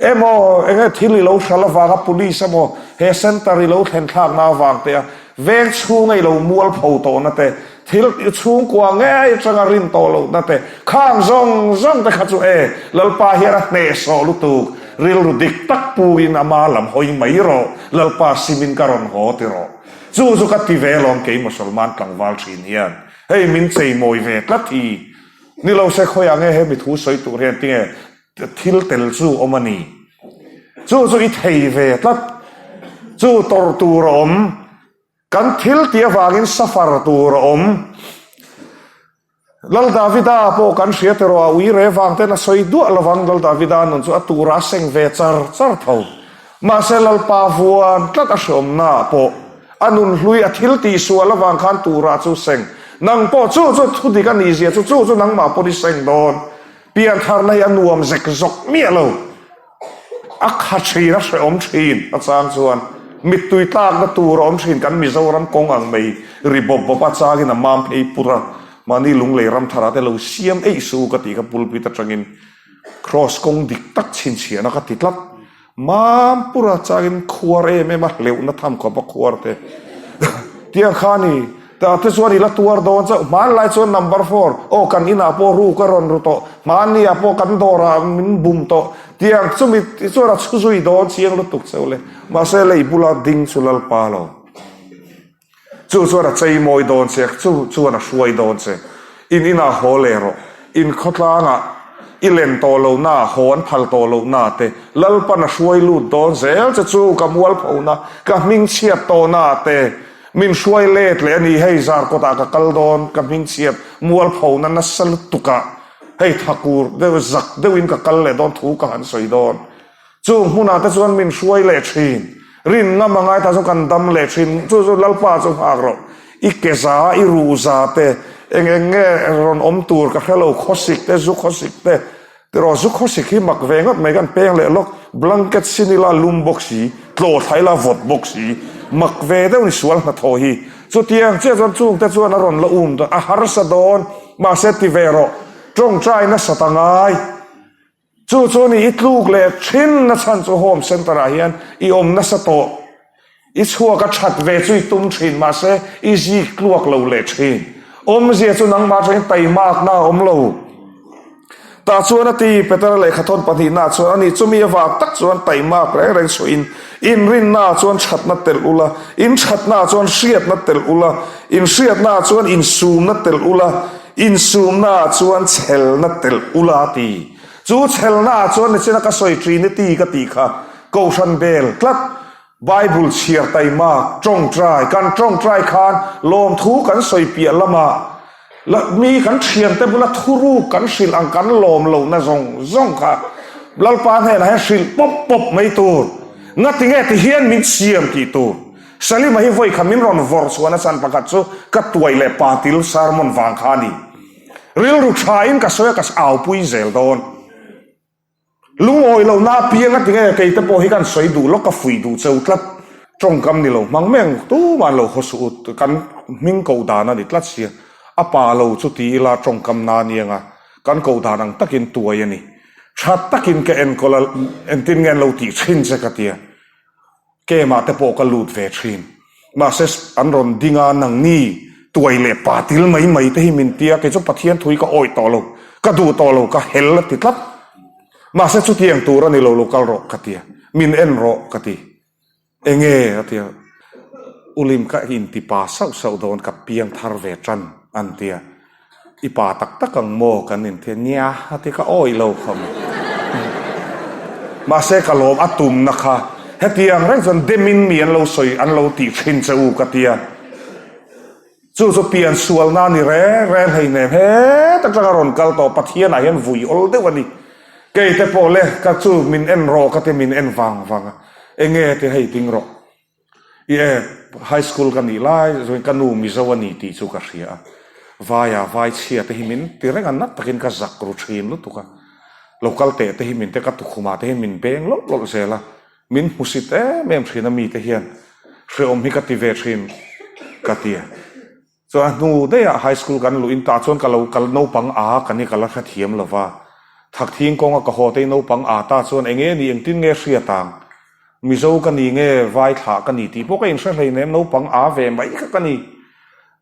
emaw enge thil i lo hral avanga police emaw he center i lo thlen thlakna avang te a veng chhunga i lo mualpho tawhna te thil chhungkua ngei atanga rin tawh lohna te khang zawng zawng te kha chu e Lalpa hian a hnehsawh lutuk rilru dik tak puin ama lam hawi mai rawh Lalpa simin ka rawn haw ti rawh chu chu ka ti ve alawm kei Mosolman tlangval thin hian hei min cheimawi ve tlat hi ni lo se khawiah nge hemi thu sawi tur hian tinge thil tel chu awm a ni chu chu i thei ve tlat chu tawrh tur a awm. Kan thil tih avangin safar tur a awm. Lal Davida pawh kan hria tiraw a ui re vang ten a sawi duah lovang Lal Davida nun chu a tura a seng ve char char tho. Mahse Lalpa vuan tlat a hreawmna ah pawh a nun hlui a thil tih sual avang khan tura chu seng. Nang pawh chu chu thu dik a nih zia chu chu chu nangmah pawn i seng dawn. Piantharna hi a nuam zek zawk miah lo. A kha thin, a hrehawm thin a chang chuan mittui tlakna tur a awm thin kan Mizoram kawng ang mai. Ri bawp bawp a changin a mam phei pur a, mahni lunglei ram tharah te lo siam eih suh u ka tih kha pulpit atangin Kraws kawng dik tak chhinchhiahna ka ti tlat. Mam pur a changin khuar em em a hleuhna tham khawp a khuar te tiang kha ni. Tah te chuan i la tuar dawn chauh. Hmanlai chuan number four, aw kan inah pawh ruk a rawn ru tawh, hmanni ah pawh kan dawrah min bum tawh tiang chumi chuan a chhu zui dawn chiang lutuk chauh le. Mahse lei bula ding chu Lalpa lo. Chu chuan a chei mawi dawn che, chu chuan a hruai dawn che. In inah haw leh rawh. In khawtlangah i len tawh lohna, haw an phal tawh lohna te, Lalpan a hruai lut dawn zel che chu ka mualphona, ka hmingchhiat tawhna te min hruai let leh a ni. Hei Zarkawtah ka kal dawn, ka hmingchhiat mualphona nasa lutukah hei thakur deuh, zak deuhin ka kal leh dawn thu ka han sawi dawn. Chung hmunah te chuan min hruai leh thin. Rin ngam a ngai ta chu kan dam leh thin. Chu chu Lalpa chu nghak rawh. I ke za, i ruh za te, eng eng nge rawn awm tur ka hre lo, khawsik te, zu khawsik te. Tiraw zu khawsik hi mak ve ngawt mai kan peng leh lawk. Blanket sin ila lum bawk si, tlaw thla ila vawt bawk si. Mak ve deuh ni sual hnathawh hi. Chutiang chiah chuan chungte chuan a rawn la um dawn, a harsa dawn. Mahse ti ve rawh. Tawngtai nasat a ngai. Chu chu ni i tluk leh thin na chhan chu home centre ah hian i awm nasa tawh. I chhuak a that ve chu i tum thin mahse i zik tluak lo leh thin. Awmzia chu nangmah atangin taimakna a awm lo. Tah chuan a ti, Petera lehkhathawn pahnihna ah chuan ani chumi avang tak chuan taimak reng reng chhuahin inrinna ah chuan thatna telh ula, in thatna ah chuan hriatna telh ula, in hriatna ah chuan insumna telh ula, Insumna ah chuan chhelna telh ula a ti. Chu chhelna ah chuan nichina ka sawi Trinity ka tih kha Kohhran bel tlat, Bible chhiar taimak, tawngtai, kan tawngtai khan lawmthu kan sawi piah lamah la mi kan thiante bula thuruk kan hrilh ang kan lawm lohna zawng zawng kha Lalpa hnenah hian hrilh pawp pawp mai tur. Ngatinge ti hian min siam tih tur. Salima hi vawi kha min rawn vawrh chhuah na chan pakhat chu ka tuai leh patil sermon vang kha a ni. Rilru tha in ka sawi a ka aupui zel dawn. Lungawi loh na apiang a ti nge kei te pawh hi kan sawi duh lawk ka fuih duh cheu tlat. Tawngkam ni lo hmang meng tumah an lo haw suh u kan hming koh dan a ni tlat sia. A pa lo chu ti ila tawngkam na aniang a kan koh dan ang takin tuai a ni. Tha takin ka enkawl a engtin nge an lo tih thin che ka tia. Kemah te pawh ka lut ve thin. Mahse an rawn ding a, nangni tuai leh patil mai mai te hi min tia, kei chu Pathian thu hi ka awih tawh lo, ka duh tawh lo, ka hel a ti tlat. Mahse chutiang tur a ni lo, lo kal rawh ka tia, min en rawh ka ti. Enge a tia, Ulim ka inti pa sauh sauh dawn ka piang thar ve tan an tia. I pa tak tak ang maw kan inthia? Nia, a ti ka awih lo khawm. Mahse ka lawm a tumna kha hetiang reng chuan demin mi an lo sawi an lo tih thin che u ka tia. Chu chu pian sualna a ni reng reng hleinem het atanga rawn kal tawh Pathianah hian vui awl deuh a ni. Kei te pawh le ka chu min en rawh ka ti min en vang vang a, enge ti hei ding rawh. I e, high school ka nih lai chuan ka nu Mizo a ni tih chu ka hria a, vaia vai chhia te hi min ti reng a, nat takin ka zak ru thin lutuk a, local teh te hi min te ka tukhumah te hian min beng lawlh lawlh zel a, min hmusit em em thin a mite hian hrehawm hi ka ti ve thin ka ti a. Chuan a hnu daihah high school kan luh in tah chuan ka lo kal naupang a ka ni ka la hrethiam lo va, Thakthing kawnga ka haw te hi naupang a ta chuan enge ni engtin nge hriat ang? Mizo ka ni nge vai thlah ka ni tih pawh ka inhre hleinem naupang a ve mai kha ka ni.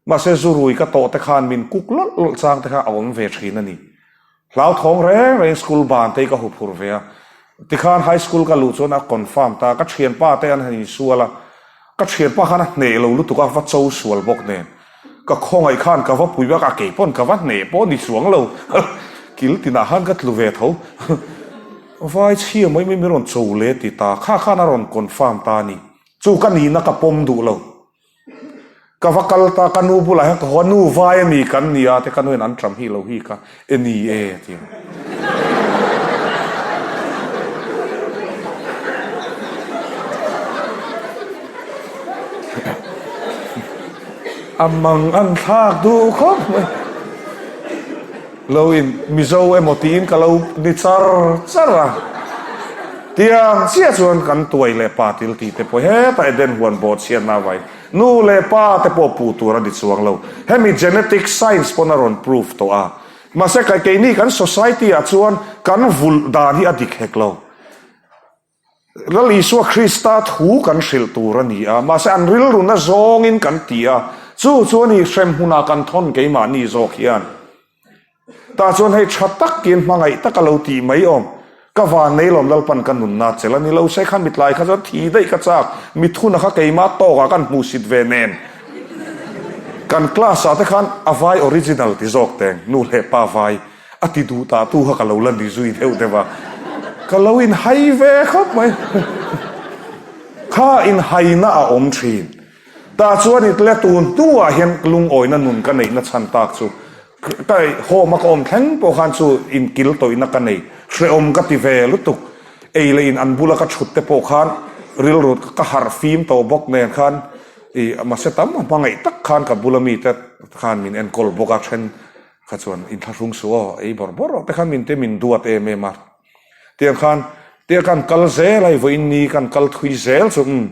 Mahse zurui ka tawh te khan min kuk lawlh lawlh chang te kha a awm ve thin a ni. Hlauthawng reng reng school ban te hi ka huphur ve a, tikhan high school ka luh chuan a confirm ta, ka thianpa te an han insual a, ka thianpa khan a hneh lo lutuk a, va cho sual bawk nen, ka khawngaih khan ka va pui vak a, kei pawn ka va hneh pawh ni chuang lo, kil tinah khan ka tlu ve tho, vai chhia mai mai min rawn cho le ti ta, kha khan a rawn confirm ta a ni, chu ka nihna ka pawm duh lo. Ka va kal ta, ka nu bulah hian ka haw a, nu vai a mi kan ni a te ka nuin an ṭam hi lo hi ka e ni e a ti a. A mang an thlak duh khawp mai. Lo in Mizo emaw tiin ka lo ni char char a. Tiang chiah chuan kan tuai leh pa til tih te pawh hetah Eden huan bawhchhiatna avangin nu leh pa te pawh puh tur a ni chuang lo. Hemi genetic science pawn a rawn proof tawh a. Mahse keini kan society ah chuan kan vulh dan hi a dik hek lo. Lal Isua Krista thu kan hrilh tur a ni a, mahse an rilruna zawngin kan ti a, chu chu a ni hremhmunah kan thawn keimahni zawk hian. Tah chuan hei tha takin hmangaih taka lo tih mai awm. Ka van nei lawm Lalpan ka nunna chelh a ni lo se kha mitlai kha chuan thi daih ka chak, mithuna kha keimah tawkah kan hmuhsit ve nen. Kan class ah te khan a vai original ti zawk teng, nu leh pa vai. A ti duh ta tu kha ka lo la ni zui deuh deuh a, ka lo inhai ve khawp mai. Kha inhaina a awm thin. Tah chuan i tle tun hnuah hian lungawina nun ka neihna chhan tak chu ka home a ka awm thleng pawh khan chu inkil tawihna ka nei, hrehawm ka ti ve lutuk. Ei leh in an bula ka thut te pawh khan rilru ka harh fim tawh bawk nen khan i mahse tam a hmangaih tak khan ka bula mite khan min enkawl bawk a, then Kha chuan inthlahrung suh aw, ei bawrh bawrh rawh te khan min te min duat em em a. Tiang khan, tia kan kal zel a, i vawiin ni kan kal thui zel chu umm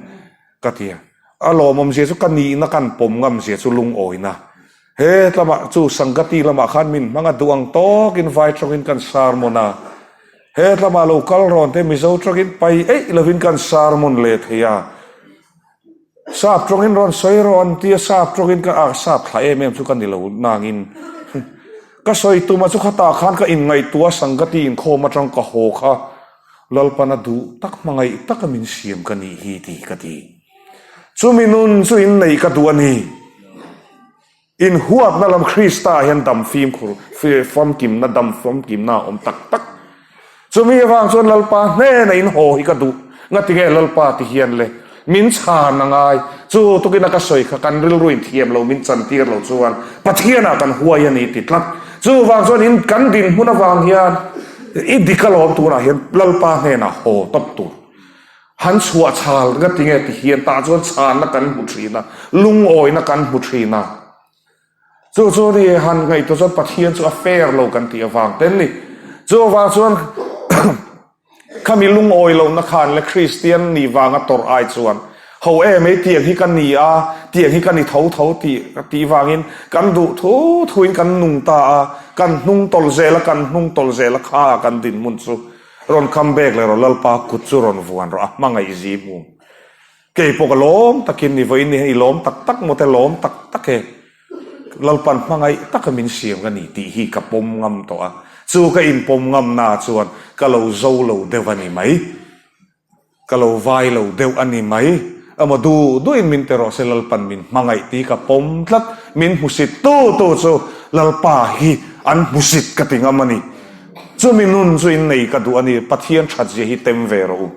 ka ti a. A lawmawm zia chu ka nihna kan pawm ngam zia chu lungawina. He tlamah chu Sangati lamah khan min hmang a duh ang tawkin vai tawngin kan sermon a. He tlamah lo kal rawn te Mizo tawngin pai eih lovin kan sermon leh thei a. Sap tawngin rawn sawi rawh an ti a, sap tawngin ka ah sap thla em em chu ka ni lo nangin ka sawi tuma chu khatah khan ka inngaihtuah Sangati inkhawm atang ka haw kha Lalpana duh tak hmangaih taka min siam ka nih hi tih ka ti. Chumi nun chu inneih ka duh a ni. Inhuatna lam Krista ah hian dam fimkhur famkimna dam famkimna a awm tak tak. Chumi avang chuan Lalpa hnena in haw hi ka duh. Ngatinge Lalpa ti hian le min chhan a ngai. Chu tukina ka sawi kha kan rilru in thiam lo min chan tir lo chuan Pathian ah kan huai a ni ti tlat. Chuvang chuan in kan dinhmun avang hian i dik alawm tunah hian Lalpa hnenah haw tawp tur. Han chhuah chhal nga tinge ti hian tah chuan chhanna kan hmu thin a, lungawina kan hmu thin a. Chu chu ni han ngaihtuah chuan Pathian chu a fair lo kan tih avang ten ni. Chu avang chuan khami lungawi lohna khan le Kristian nih vanga tawrh ai chuan ho em ei tiang hi ka ni a, tiang hi ka ni tho tho tih tih vangin kan duh thu thuin kan nung ta a, kan hnung tawlh zel a, kan hnung tawlh zel a kha kan dinhmun chu. Rawn come back leh rawh Lalpa kut chu rawn vuan rawh a hmangaih zi hmu. Kei pawh ka lawm takin ni vawiin ni hian i lawm tak tak maw te lawm tak tak e. Lalpan hmangaih taka min siam ka ni tih hi ka pawm ngam tawh a, chu ka inpawm ngamna chuan ka lo zo lo deuh a ni mai. Ka lo vai lo deuh a ni mai. Emaw duh duhin min ti rawh se Lalpan min hmangaih tih ka pawm tlat. Min hmusit tu tu chu Lalpa hi an hmusit ka ti ngam a ni. Chumi nun chu in nei ka duh a ni. Pathian that zia hi tem ve rawh u.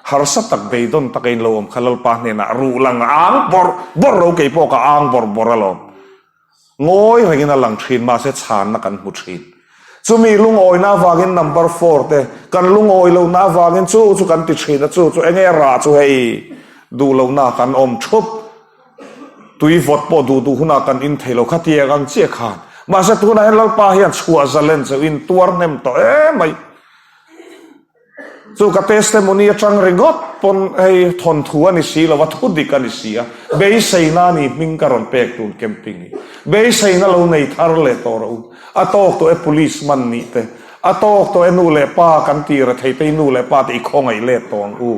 Harsa tak beidawn taka in lo awm kha Lalpa hnenah ruh lang ang bawrh bawrh lo kei pawh ka ang bawrh bawrh alawm. Ngawi rengin a lang thin mahse chhanna kan hmu thin. Chumi lungawina avangin number four te kan lungawi lohna avangin chu chu kan ti thin a, chu chu enge rah chu hei duh lohna kan awm thup. Tui vawt pawh duh duh hunah kan in thei lo khatiang ang chiah khan. Mahse tunah hian Lalpa hian chhuah zalen chauh in tuar hnem tawh emai. Chu ka testimony atang ringawt pawn hei thawnthu a ni si lo a, thu dik a ni si a, beiseina a ni hming ka rawn pek tun camping hi. Beiseina lo nei thar leh tawh rawh u. A tawk tawh e police man nih te, a tawk tawh e nu leh pa kan tih rethei te i nu leh pa te i khawngaih let tawh ang u.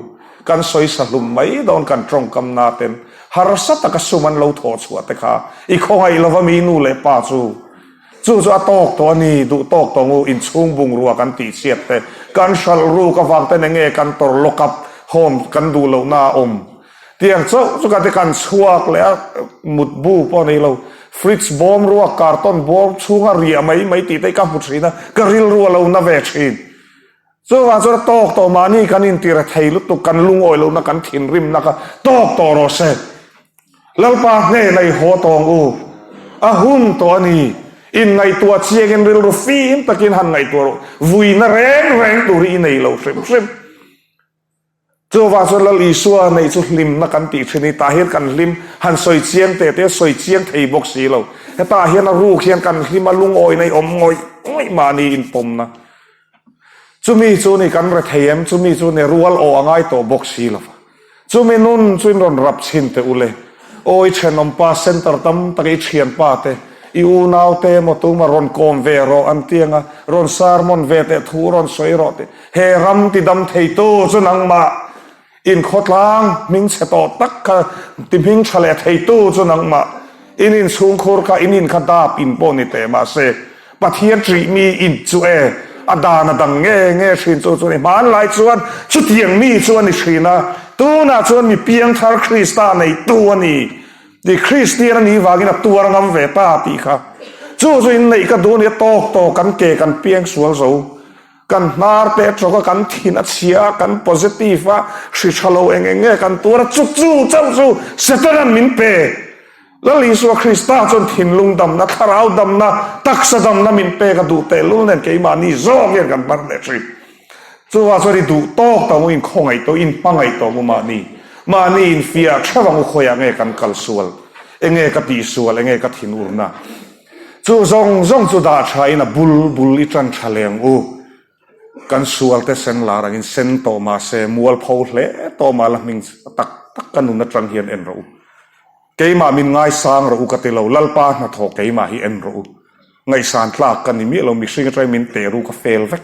Kan sawi sa hlum mai dawn kan tawngkam na ten harsa taka sum an lo thawh chhuah te kha i khawngaih lova mi nu leh pa chu. Chu chu a tawk tawh a ni, duh tawk tawh ngu, inchhung bungrua kan tih chhiat te, kan hralh ruk avang ten enge kan tawrh lock up home kan duh lohna a awm. Tiang chauh chu ka ti kan chhuak leh a, mutbu pawh a nei lo, fridge bawm ruak carton bawm chhunga riah mai mai tih te hi ka hmu thin a, ka rilru a lo na ve thin. Chuvang chuan a tawk tawh mahni kan intira thei lutuk, kan lungawi lohna, kan thinrimna kha tawk tawh rawh se. Lalpa hnena i haw tawng u, a hun tawh a ni. Inngaihtuah chiangin rilru fim takin han ngaihtuah rawh, vuina reng reng tur hi i nei lo hrim hrim. Chuvang chuan Lal Isua neih chu hlimna kan tih thin hi tah hian kan hlim, han sawi chiang teh teh a sawi chiang thei bawk si lo. Hetah hian a ruk hian kan hlim a, lungawi na i awm ngawih ngawih mahni inpawmna. Chumi chu ni kan rethei em? Chumi chu ni rual aw a ngai tawh bawk si lo va. Chumi nun chu in rawn rap chhin teh u le. Aw i thenawmpa center tam tak i thianpa te, i unau te emaw tuma rawn kawm ve rawh an ti anga, rawn sermon ve teh thu rawn sawi rawh tih. He ram ti dam theitu chu nangmah. In khawtlang hmingchhe tawh tak kha ti hming tha leh theitu chu nangmah. In inchhungkhur kha in in kha dap in pawh ni teh mahse Pathian ṭih mi in chu e a dan a dang nge nge hrin chu chu a ni. Hmanlai chuan chutiang mi chu a ni hrin a, tunah chuan mi piangthar Krista neitu a ni. Ti Kristian a nih vangin a tuar ngam ve ta tih kha. Chu chu inneih ka duh a ni a tawk tawk kan ke kan piang sual zo. Kan hnar te tawk a, kan thin a chhia a, kan positive a, hri tha lo eng eng nge kan tuar a, chu chu chauh chu Satan-a'n min pe. Lal Isua Krista chuan thinlung damna, thlarau damna, taksa damna min pek a duh tehlul nen keimahni zawk hian kan hmar leh thin. Chuvang chuan i duh tawk tawh ang u, inkhawngaih tawh, inhmangaih tawh ang u mahni. Mahni infiah theuh ang u khawiah nge kan kal sual, enge ka tihsual, enge ka thinurna. Chu zawng zawng chu dah tha in a bul bul i tan tha leng u. Kan sual te sen lar angin sen tawh mah se mualpho hle tawh mah la hming tak tak ka nun atang hian en rawh u. Keimah min ngaisang rawh u ka ti lo, Lalpa hnathawh keimah hi en rawh u. Ngaihsan tlak ka ni miah lo, mihring atangin min teh ru ka fel vek.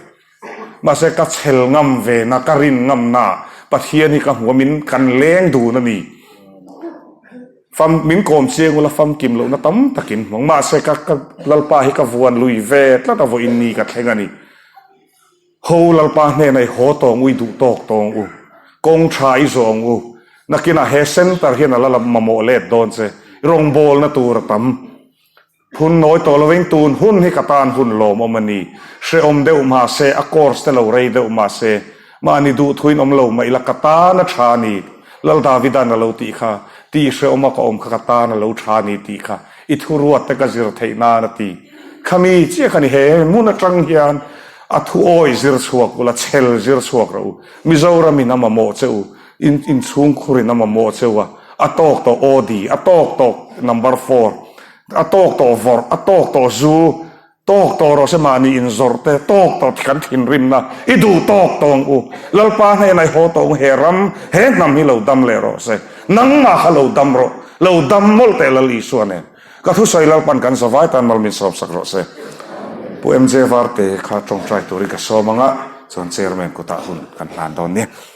Mahse ka chhel ngam ve na, ka rin ngam na Pathian hi ka hmu a, min kan leng dun a ni. Fam, min kawm chiang ula famkim lohna tam takin hmang. Mahse ka ka Lalpa hi ka vuan lui ve tlat a vawiin ni ka thleng a ni. Ho Lalpa hnena i haw tawng u, i duh tawk tawng u. Kawng tha i zawng u. Nakinah he center hian a la mamawh let dawn che. Rawngbawlna tur a tam. Phun nawi tawh lovin tun hun hi ka tan hun lawmawm a ni. Hrehawm deuh mahse, a course te lo rei deuh mahse, mahni duhthuin awm lo mah ila ka tan a tha a ni. Lal Davida'n a lo tih kha, tih hrehawma ka awm kha ka tan a lo tha a ni tih kha i thuruat te ka zir theih nan a ti. Khami chiah kha ni he hmun atang hian a thuawi zir chhuak ula, chhel zir chhuak rawh u. Mizoramin a mamawh che u, In inchhungkhurin a mamawh cheu a, a tawk tawh Audi, a tawk tawh number four, a tawk tawh vawrh, a tawk tawh zu, tawk tawh rawh se mahni inzawrh te, tawk tawh kan thinrimna i duh tawk tawh ang u. Lalpa hnenah i haw tawh ang he ram, he hnam hi lo dam leh rawh se. Nangmah kha lo dam rawh, lo dam mawlh teh Lal Isua nen. Ka thusawi Lalpan kan zavai tan mal min sawmsak rawh se. Pu MJ Varte kha tawngtai turin ka sawm ang a, chuan Chairman kutah hun kan hlan dawn nia.